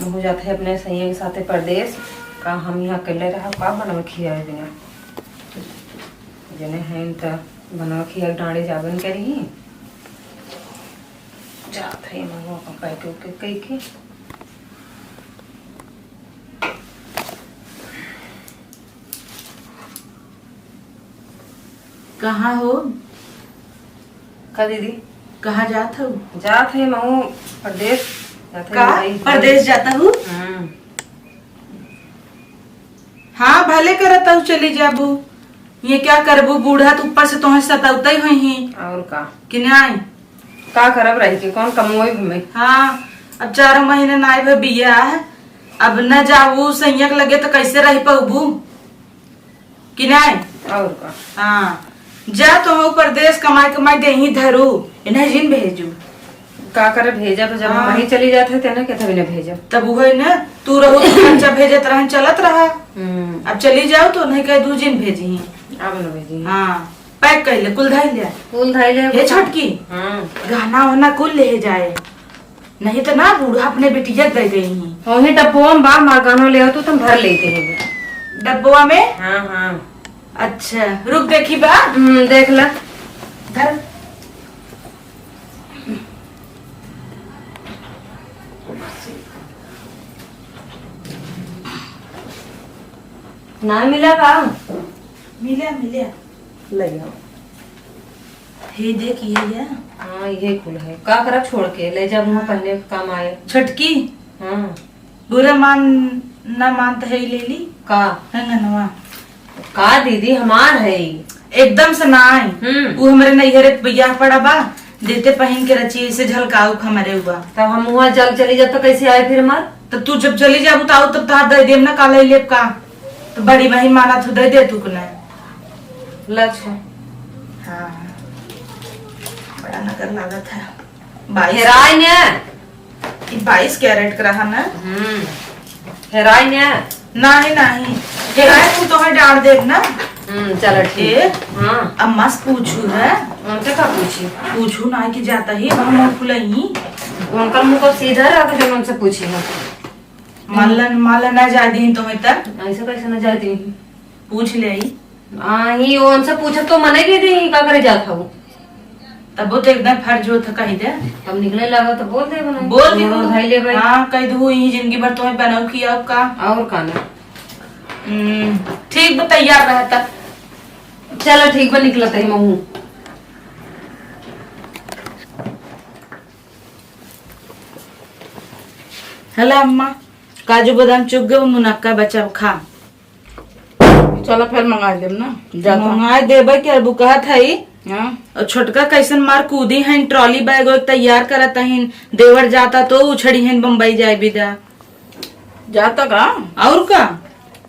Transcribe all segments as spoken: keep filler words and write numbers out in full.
हो जात है अपने सैया के साथे परदेस। का हम यहाँ अकेले रहा, का बनवा खियाए बिना? जने हैं त बनवा खिया डांडे जाबन करी। जात है महुआ का पैक उके कई के। कहाँ हो? का दीदी? कहाँ जात हो? जात है महू परदेस। जात है का? भाई। परदेस जाता हूँ? हम्म। हाँ, भले करत हूँ, चली जाबू। ये क्या करबू, बूढ़ा तो ऊपर से तोहे सतावते ही होई ही। और का? कि नहीं? का करब रही के, कौन कमोई भी मैं? हाँ, अब चारों महीने नाई भे बियाह, अब न जाबू सैया के लगे तो कैसे रह पबू? कि नहीं? और का? हाँ, जा तो हो परदेस, कमाई कमाई देही धरू, इन्हें जिन भेजू। का करे भेजब, जब हाँ। हम वहीं चली जात है, तेने के तभी न भेजब। तब वो है ना, तू रहू तो खर्चा भेजत रहन, चलत रहा। हम्म। अब चली जाओ तो नहीं कह दू जिन भेजी। अब न भेजी। हाँ, पैक कर ले, कुल धाई ले। कुल धाई ले। हे छोटकी, हाँ। गहना वहना कुल ले जाए। नहीं तो ना बूढ़ा अपने बिटिया के दे देही। वही डब्बवा में बा, माँ गहनो ले आओ तो तुम भर लेते हैं। डब्बवा में? हाँ, हाँ। अच्छा, रुक देखी बा। हम्म, देख ला। धर। ना मिला का? मिला, मिला। ले आओ। हे देख, ये है। हाँ, ये कुल है। का करब छोड़ के? ले जा, मुँह पहने के काम आए। छोटकी। हाँ। बुरा मान, ना मान तो है ही ले ली। का? कंगनवा। का दीदी, हमार है ई। एकदम से ना आई। हम्म। वो हमरे नैहरे पे बियाह पड़ा बा, देते पहिन के रची, ऐसे झलकाऊ हमरे हुआ। तब हम वहाँ जल चली जात तो कैसे आए फिर हमार? तो तू जब चली जाबू तो आऊ तब तहार दे देम ना, काला ही लेब का? तो बड़ी बहिन माना तू दे दे तू को ना। लक्ष्य। हाँ। बड़ा नगर लागत है। बाईस हेराय ने। ई बाईस कैरेट के रहा ना? हम्म। हेराय ने? नाही, नाही। हेराय तू तो है डाल देब ना? हम्म, चलो ठीक। ए, हाँ। अम्मा से पूछू है। उनसे का पूछी? पूछू ना कि जाता ही, हम मुँह फुलाई। उनका मुँह कब सीधा रहा था जब उनसे पूछी है? मान ला, मान ला ना जा दी तो मैं तक। ऐसे कैसे ना जा दी? पूछ ले आई। हाँ, ही वो उनसे पूछब तो मने भी नहीं, का करे जात हूँ। तब वो तो एकदम फर्ज होत है, कही दे। अब निकले लगा तो बोल दे बना। बोल दे। भाई ले भाई। हाँ, कह दू, यही जिंदगी भर तुम्हें बनाऊ किया अब का। और का ना। हम्म, ठीक बा, तैयार रहा तब। चलो ठीक बा, निकलत ही महू। हेलो अम्मा, काजू बादाम चुग गए, मुनक्का बचा खा। चलो फिर मंगाइ देब ना, जाता। मंगाइ देबे के अबू कहत हई। हाँ। और छोटका कैसन मार कूदी हैं, ट्रॉली बैग वैग तैयार करत हैं, देवर जाता तो उछड़ी हैं बम्बई जाए बिदा। जाता का? और का?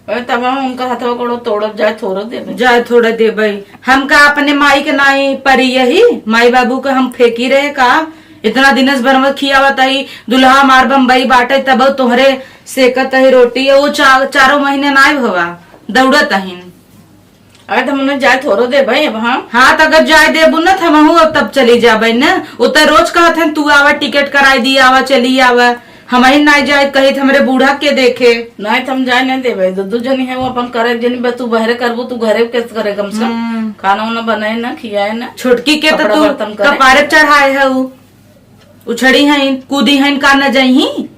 अरे तब हम उनका हथवा गोड़ो तोड़ब, जाए थोड़ा देबे। जाए थोड़ा देबे। हमका अपने माई के नाई परी यही, माई बाबू के हम फेंकी रहे का? इतना दिनस भर में खियावत आई, दुल्हा मार बम्बई बाटे, तब तोहरे सेकत है रोटी, वो चा-, चारों महीने नाय भवा, दौड़त अहिन। अरे, तो हमने जाए थोड़ो देबे अब हम। हाँ, तो अगर जाए देबू न, तो हमहू अब तब चली जाबे न। वो तो रोज कहत हन, "तू आवा, टिकट कराई दी, आवा, चली आवा।" हम ही नाय जाए, कही तो हमरे बूढ़ा के देखे। नहीं, तो हम जाए नहीं देबे। दो, दो जनी है, वो अपन करे, जनी बस तू बहरे करबू, तू घरे के करे कम से कम। हम्म। खाना उना बनाए ना, खियाए ना, छोटकी के तो कपड़ा तू बर्तन करे। कपारे चढ़ाए है, उ उछड़ी हैं, कूदी हैं, का न जाई।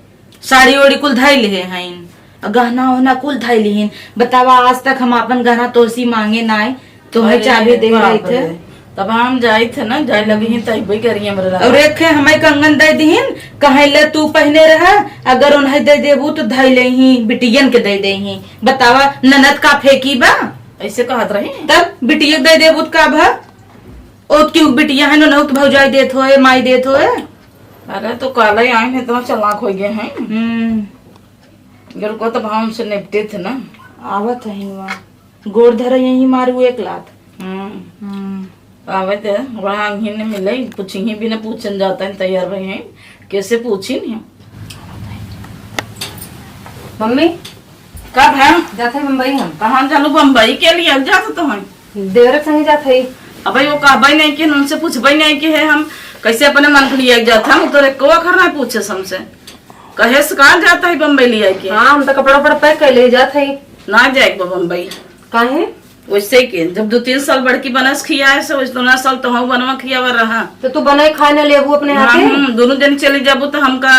साड़ी ओड़ी कुल धइ लिहे हईन, आ गहना ओहना कुल धइ लिहिन। बतावा, आज तक हम आपन गहना तोसी मांगे नाय, तोहे अरे चाबी दे बाप रही थे। रे। तब हम जाई थे ना, जाए लगी ही तब वही करी हमरे लगा। और एक है हमें कंगन दे दिहिन, कहे ले तू पहने रहा, अगर उन्हें दे देबू तो धइ ले ही, बिटियन के दे दे ही। बतावा, ननद का फेंकी बा? ऐसे कहत रही? तब बिटिया के दे देबू तो का भा? ओत की बिटिया है, ननद भौजाई देत होए, माई देत होए। अरे, तो काले आइन है, इतना चालाक हो गए हैं। हम्म। अगर को तो भाव से निपटे थे ना। आवत है वहाँ। गोड़ धरे यहीं मारू एक लात। हम्म। हम्म। आवे थे, वहाँ ही नहीं मिले, पूछी ही भी ना, पूछन जाता है, तैयार भाई हैं। कैसे पूछी नहीं? मम्मी, कब है? जाते हैं बम्बई हम। कहाँ चलो बम्बई के लिए? अब जाते तो हैं। देवरे के संगे जात हई। अबे वो कहबे नहीं कि उनसे पूछबे नहीं कि है हम कैसे अपने मन के लिए जात हम, तो एको अखर नहीं पूछे हमसे। कहे से कहाँ जात ही बम्बई लिया के? हाँ, हम तो कपड़ा उपड़ा पैक कर ले जात ही। ना जाए बा बम्बई। काहे? वैसे के, जब दो तीन साल बड़की बनस खियाए से, वैसे दुना साल तोहू बनवा खियावा रहा। तो तू बनाए खाए ना लेबू अपने ना, हाथे? हम दोनों जन चली जाबू तो हमका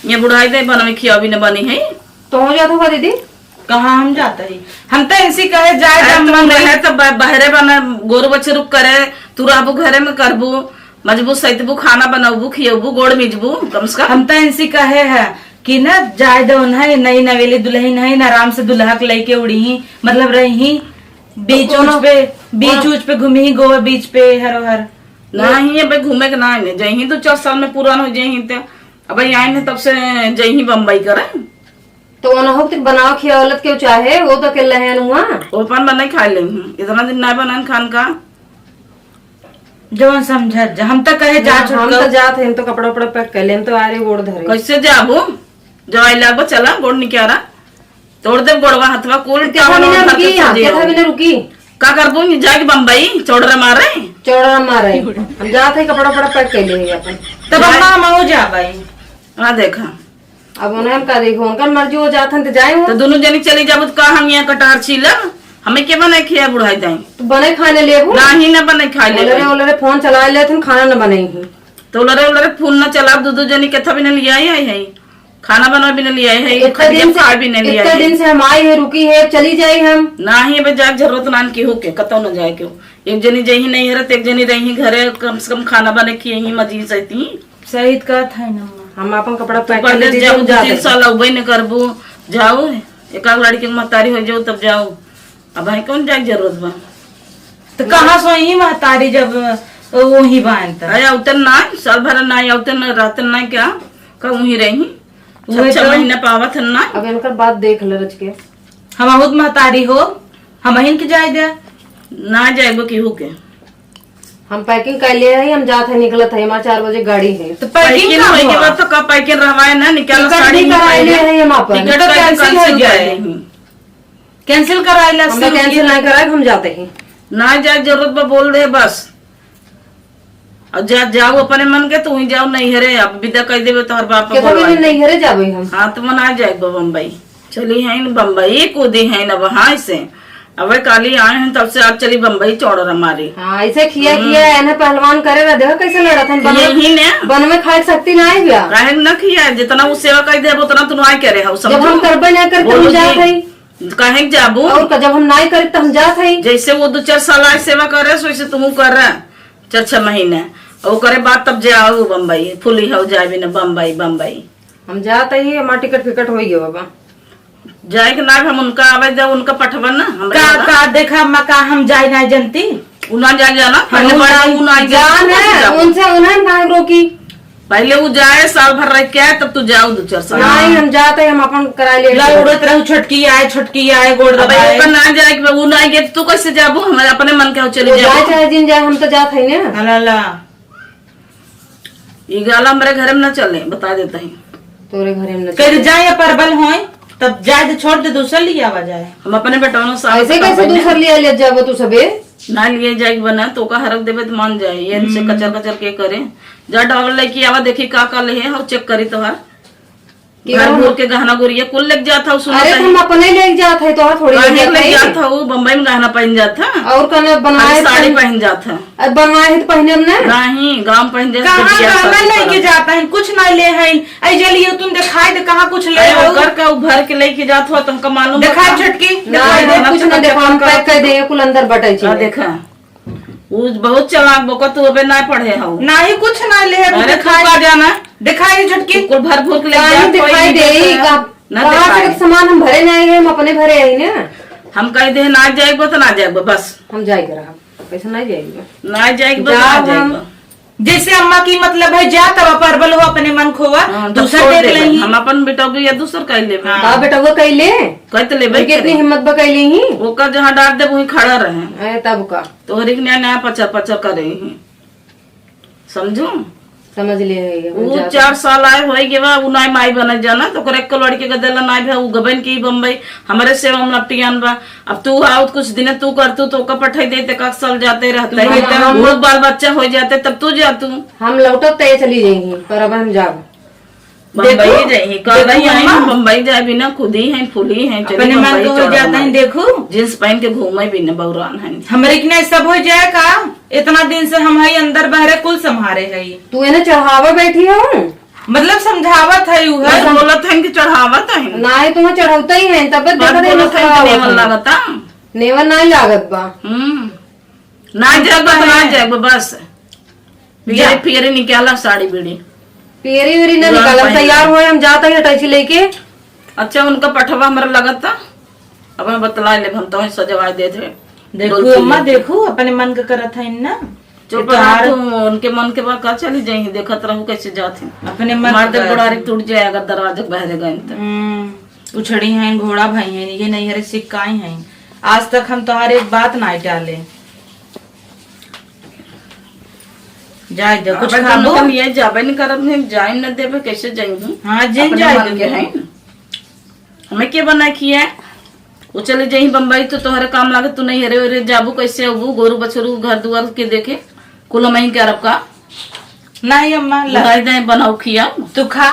ये बुढ़ाई दे बनवे खियावी न बनी है। तो हो जात होगा दीदी? कहाँ हम जात ही? हम तो ऐसी कहे जाए अरे जब तू मन रहे रही। तो ब-, बहरे बना, गोरू बछरू करे, तू रहबू घरे में करबू, मजबू सैतबू, खाना बनौबू, खियौबू, गोड़ मिजबू, कम से कम। हम तो ऐसी कहे है कि ना जाए दो उन्हें, नई नवेली दुल्हन है ना, आराम से दुल्हा के लेके उड़ी ही, मतलब रही ही, बीच तो ऊच कोनो पे, बीच कोनो ऊच पे घूमी ही, गोवा बीच पे हर हर। नहीं, अबे घूमे के ना है, जही दो चार साल में पुरान हो जही ते, अब आई ने तब से जही बम्बई करे। तो ओनहु के बनाव खियावलत केहू चाहे, वो तो अकेले हैं नुआ। वो अपन बनाई खा ले, इतना दिन ना बनन खान का। जवन समझत जा, हम तो कहे जा ना, हम छुटका। तो जात हैं, हम तो कपड़ा उपड़ा पैक कर ले, हम तो आ रहे गोड़ धरे। कैसे जाबू? जवाई लागबो, चला, गोड़ निकारा। तोड़ दे गोड़वा हथवा, कुल केथा टाउन बिना भर के रुकी, हाँ, सजे केथा हो। बिना रुकी। का करबू, जाके बम्बई, चौड़रा मारे? चौड़रा मारे। हम जात हैं, कपड़ा उपड़ा पैक कर ले अपन। तब अम्मा, हम हो जा भाई। हाँ, देखा। अब उन्हें हम का देखो, उनकर मर्जी हो जात हन तो जाए हो। तो दोनों जनी चली जाबो तो का हम यहाँ कटार छीलब? हमें के बने खिया बुढ़ाई दाई? तो बने खाने लेबू? नाही ना बने खाए ओलरे, लेबे। ओलरे फोन चला लेत हन, खाना न बने ही। तो ओलरे, ओलरे फोन न चलाब, दो, दो जनी केथा बिना लिया आई, आई है। खाना बना बिना लिया आई है, इतने खटिया दिन से, खाए बिना लिया इतने आई है। दिन से हम आई है, रुकी है, चली जाई हम। नाही, अबे जाए जरूरत नान केहू के, कतौ न जाए केहू। एक जनी जही नहीं है, तो एक जनी रही घरे, कम से कम खाना बने खिए ही, मजी सही। सही कहत है ना माँ। हम अपन कपड़ा तू पैक कर परदेस लेती, जाबू, तुम दो जा तीन दे। साल अउबे न करबू, जाओ, एक आध लड़की के महतारी हो जाओ, तब जाओ। अब है कौन जाए जरूरत बा? तो कहाँ सोई महतारी जब वही बान त? अरे, अउतन ना, साल भर ना, अउतन रहतन ना क्या? का वहीं रही? छह, वही छह तो। महीना पावत हन ना। अब इनकर बात देख ले रच के। हम बहुत महतारी हो, हम हिन के जाए दे। ना जाए केहू के। हम पैकिंग कर लिए है, हम जात है, निकलत है, हमार चार बजे गाड़ी है। तो पैकिंग पैकिंग का होई के हुआ? बाद तो का पैकिंग रहवाए ना, निकाल टिकट साड़ी भी कराए निकाल लिए है हम आपन। टिकट तो का कैंसिल हो कैंसिल गया कर है। ली। कैंसिल कराए ला हमने शुरू कैंसिल किया। नहीं कराए, हम जाते हैं। ना जाए जरूरत बा, बोल दे बस। और जा, जाओ अपने मन के, तू ही जाओ नैहरे, अब विदा कर देबे तोहर बाप के केतना बोलवा दिन के। नैहरे जाबे हम? हाँ, तो मन आ जाए बा बम्बई। चली हैं न बम्बई, कूदी हैं न वहाँ से। अबे काली आए हैं, तब से आज चली बम्बई चौड़रा मारी। हाँ, ऐसे खिया हम्म। खिया है ना, पहलवान करे रह, देखो कैसे लड़त हैं। बन में, यही ने। बन में खाए के शक्ति ना आई गया। काहे न खिया, जितना वो सेवा कर दे, उतना तू ना करे हो, जब समझो? हम करबे ना करते, बोलो हम जात जी। है। काहे के जाबू? और का, जब हम नाई करे, तो हम जात है। जैसे वो दो चार साल आए सेवा करे, वैसे तू कर रहा, चार छह महीने। और करे बाद तब जाओ बम्बई, फूली हो जाए बिना बम्बई, बम्बई। हम जात ही, हमार टिकट फिकट होई गयो बाबा। जाए के ना, हम उनका आवे दे, उनका पठवन ना, हमरा का, लगा। का देखा अम्मा, का हम जाए ना जनती? उ ना जाए जाना, हम पहले उन बार जाए, उ ना जाए, जान तू कैसे है, जाबू? उनसे उन्हें ना रोकी। पहले उ जाए, साल भर रह के आए, तब तू जाओ दो चार साल। नहीं, हम जाते, हम अपन करा ले। ला उड़त रहू, छोटकी आए, छोटकी आए, गोड़ अब दबाए। ओकर ना जाए के, उ ना गए, तो तू कैसे जाबू? हमारे अपने मन के हो, चले वो जाबू। जाए चाहे जिन जाए, हम तो जात है ना। ला, ला। ई गाला हमरे घरे में ना चले, बता देता ही। तोरे घरे में ना कह दे चले। जाए या परबल होए, तब जाए दे, छोड़ दे, दूसर लिया आवा जाए। हम अपने बेटवा से ऐसे कैसे दूसर लिया ले जाबो तू सबे? ना लिए जाए के बना, तो का हरक देबे तो मान जाए, ये इनसे हम्म। कचर कचर के करे। जा डबल लेके आवा, देखी का का ले है, और चेक करी तोहार। कि घर हम भर के गहना गुरिया कुल लेके जात हऊ, सुनत अरे, तो हई। हम अपने लेके जात है, तोहार थोड़ी काहे लेके लेके जात हई। जात हऊ? बम्बई में गहना पहन जात है। और कने बनवाए खाली साड़ी थे। पहन जात है। अब बनवाए है तो पहने हम ना। नहीं, गाँव में पहन जात है, कहाँ बिटिया गहना शादी लेके पड़ा। जाता है? कुछ ना ले है। ऐ जलियो तुम दिखाई दे, कहाँ कुछ ले अरे, हो? ओकर का उ भर के लेके जात हो, तुमका मालूम दिखाई बा? झटकी, ना, दिखाई दे, ना, कुछ कुछ ना ना देखो, हम देखो। पैक कर दे, कुल अंदर बटाई आ, चाहिए। देखा। उ बहुत चालाक बा, ओकर तू अबे ना पढ़े हऊ। नाही, कुछ ना ले, अरे, तू दिखाई का जाना? दिखाई झटकी। कुल भर भर के ले काहे जा, कोई दिखाई नहीं दे, देखा। का, ना कहाँ से दिखाई। सामान हम भरे नहीं है, हम अपने भरे आई ना। हम कह दे ना जाए बा तो ना जाए बा, बस। हम जाए के रहा, कैसे ना जाए बा? ना जाए बा तो जा ना जाए हम। बा। जैसे अम्मा की मतलब है, जा तब परबल हो अपने मन खोवा, हाँ, तब दूसर छोड़ देख देबे। लेंगी। हम अपन बेटा को या दूसर कह लेबे। हाँ। का बेटा वो कह ले? कह तो लेबे उनके इतनी करे। हिम्मत बा कह लेंगी? ओकर जहाँ डांट देबे, वहीं खड़ा रहे। अरे तब का? तोहरी के नया नया पचर पचर करे ही। समझू? समझ ले है ये, उ जा चार साल आए होई गे बा, उ नाई माई बनल जाना, तो ओकर एक लड़के के देला नाई भा, उ गबन की बम्बई, हमरे सेवा में लपटियान बा। अब तू आओ, कुछ दिन तू कर, तू तो ओकर पठाई दे, ते का साल जाते रहते तू हैं, हम, हम, वो बाल बच्चा हो जाते, तब तू जा तू। हम लौटत ते चली जाएंगी, पर अब हम जाब। बम्बई देखू, जाई, कह देखू रही है, अम्मा। बम्बई जाए बिना खुदी हैं, फूली हैं, चली अपने मन बम्बई के हो चढ़ो जाता है, हमारे। देखू। जींस पहन के घूमे बिना बौरान हैं। हमरे के नहीं सब हो जाए का? इतना दिन से हम हई अंदर बहरे कुल संभारे हई। तू इन्हें चढ़ावे बैठी हो? मतलब समझावत है उ है। बस बोलत हैं कि चढ़ावत हैं। नाहीं, तुम्हें चढ़ौता ही है, तब बस देखत है बोलत हैं कि मसला नेवन आवत है। लागता। नेवन नाहीं लागत बा। हम्म। ना जाब तो ना जाब, बस। पियरे, जा। पियरे निकाला साड़ी बीड़ी। पियरी उरी ना पुरान निकालम, पहन तैयार ले। होए, हम जात ही अटैची लेके। अच्छा, उनका पठवा हमरा लगत था, अब हम बतला लेब, हम तोहे सजवा देत है। देखू दो अम्मा, तीन। देखू, अपने मन के करत है ना। चुप ये रहा तोहार तू, उनके मन के बा का चली जाई, देखत रहू कैसे जात है। अपने मन हमार के तो करत गोड़ारी है। टूट जाए अगर दरवाजे के बहरे गए तो। हम्म, उछड़ी हैं, घोड़ा भाई हैं, ये नहीं हरे सिक्काई हैं। आज तक हम तोहार एक बात ना टाले। जाए दे, कुछ अब खाबो? तुम ये जाबे न करब, नहीं जाए न देबे, कैसे जाइबू? हाँ, जिन अपने जाए मन दे के तू। हैं। हमें के बना किया? वो चले जाई बम्बई तो तोहरे काम लागे, तू नहीं हरे हरे जाबू, कैसे अबू? गोरू बछरू घर दुआर के देखे, कुल हम ही करब का? नहीं अम्मा, ला। बुढ़ाई दाई बनाओ खिया। तू खा।